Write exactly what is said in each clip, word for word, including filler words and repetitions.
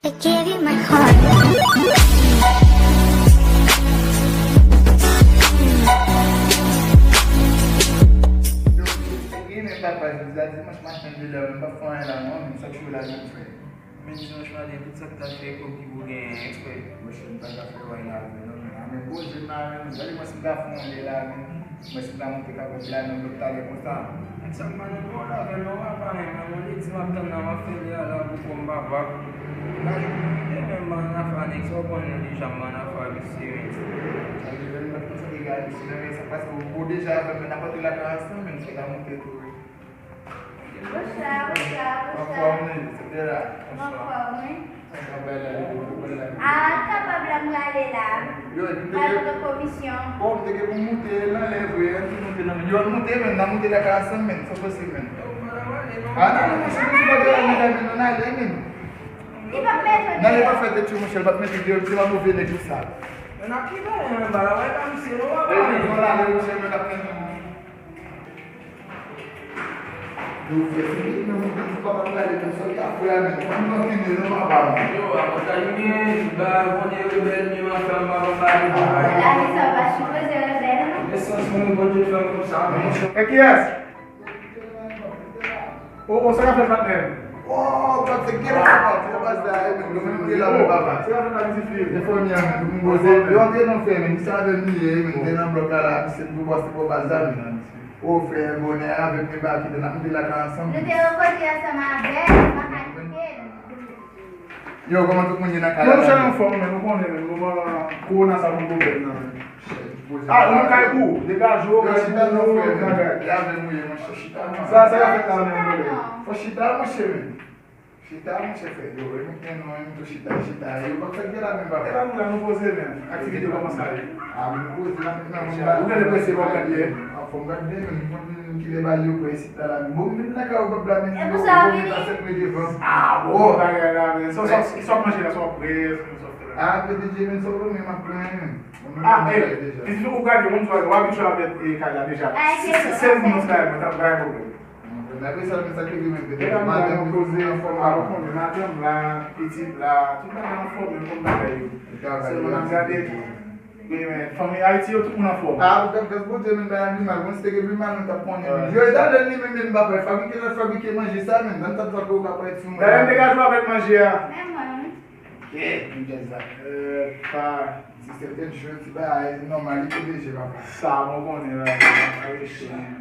Give you my heart. Gen men papa, jodi a dimanch maten, jodi a menm pa fè anyen la non, men sa k chou la menm frè. Men dimanch maten, tout sa k ta fè kòb ki pou genyen eksprè. Monchè, m pa ka fè anyen avè non, men. A, men poze m la, men, gade mwen si m ka fè yon lè la, men. Mwen si m ta monte kapab la nan blòk talè konsa. Nèg sa m pa nan pawòl avè l non papa, men mwen li di m ap tann nan m ap fè li a la pou kò m papa. Lajounen m te menm ban nan afè a nèg sa w konnen deja m ban nan afè a misye men. Sa vle di lè m bat konsa te gade misye nan men sa paske ou deja avè m men n ap antre lakay ansanm men misye ta monte tou wi. Bonswa, bonswa, bonswa. Anfòm wi, etsetera. Anfòm wi. A, kapab la m prale la. Yo, m te gen, komisyon. Bon, m te gen pou m moute nan lè vre, an ti moute nan men. Yo, n moute men, n a moute lakay ansanm men, se posib men. A, nan, nan, monchè, nou pa gen la nan kay men, nou n ale men. Li p ap mete. Nan, li p ap fè tèt cho, monchè, li p ap mete, li se pa move nèg li sa. Men n ap kite anba la, wè, pa misye, nou pa pale. Bon, la, men, monchè, men, n ap tann nou. Yo fè fini, men mwen di papa m gade men sa ki ap fè a men. Mwen nan fini non papa m. Yo, avantaj ou gen, ba, Bondye rebèl, men m ap fè m papa m gade. Lavi sa pa sipoze rebèl non. Men sans mwen, Bondye fè m konsa men. E kiyès? O, o, sa k ap fèt patnè? O, patnè, gen la pati nan baz la, e men, nou menm te la men papa. Sa k ap fèt la, ti fi? Te fè m ya men, nou poze. Yo antre nan fè men, misye avè m li ye, men te nan blòk la la, misye pou pase pou baz la men. O frè, bonè avèk debake de n ap moute lakay ansanm. Nou te rankontre ansanm avè l, nou pa ka kite l. Yo, kòman tout moun ye nan kay la? Non, monchè, anfòm, men nou konnen, men moman kowona sa konn pwoblèm nan, men. A, ou menm kay pou ou, degaje w, kay pou ou, bagay. E avè nou ye, monchè, chita non. Sa, sa k ap fèt la, men, monchè? Fò chita, monchè, men. Chita, monchè, frè. Yo, e men nou menm tou chita, chita. Yo pa fè gè la menm papa. E la nou la, nou poze menm. Aktivite kòman sa ye? A, nou poze la menm nan moun ba. Ou gen deprese pa w gade? A, fò m gade menm, m konn kilè bal yo pran isit la la. Bon, m vin nan kay ou papa la menm. E pou sa w vini? Sa sèt mil devan. A, bon, bagay la menm. Sa w manje la, sa w ap pran, sa w ap fè la? A, P D G menm, sa w pran menm ap pran menm. A, e, e si ou gade, moun sa w abitye avèk kay la deja. Se, se, se moun sa yo, mwen t ap bay pwoblèm. Apre sa, men sa ki rive, men madanm li koze anfòm la, ou konnen madanm la, pitit la, tout bagay anfòm, men konn bagay yo. Sèlman n ap gade tou. Wi, men fanmi Ayiti yo, tout moun anfòm. A, ou gad gras Bondye, men bagay pi mal. Bon, si te gen pi mal, nou t ap konnen. Yo, Jordan li menm, men pa pral fabrike, lòt fabrike manje sa, men. Nan tèt sa, pou yo ka parèt sou mwen. Dayè, m te ka jwe avèk manje a. Men mwen, wi. Kè, m gen sa. E, pa. Si sèten jou, ti bagay, nòmal, li te deje, papa. Sa, mwen konnen, la, la, la, chen.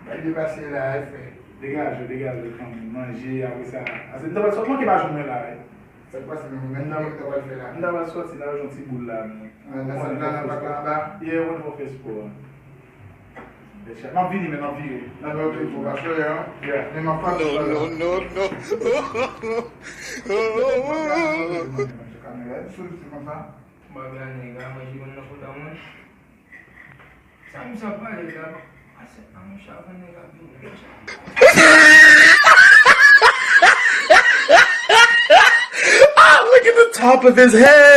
Bay depase la, e frè. Degaje w, degaje w, kanmenm. Manje, apre sa. Ase, m ta pral sot manke pa jwenn mwen la, e. Sa k pase menm, men nan ki ta pral fè la? M ta pral soti, m ta pral jwenn ti boul la, men. Nan sal la, nan pak la anba? Ye, ou konn fè spò a. M ap vini, men m ap vire. Nan lòt jou, pa sou an. Yeah. Men m ap frape. Non, non, non, non. Kamera, sou, se konsa. Bagay nèg la, manje konn nan foto mwen. Sa misye ap pale la? Ase, a monchè, avan nèg la vini, monchè. Ah, look at the top of his head.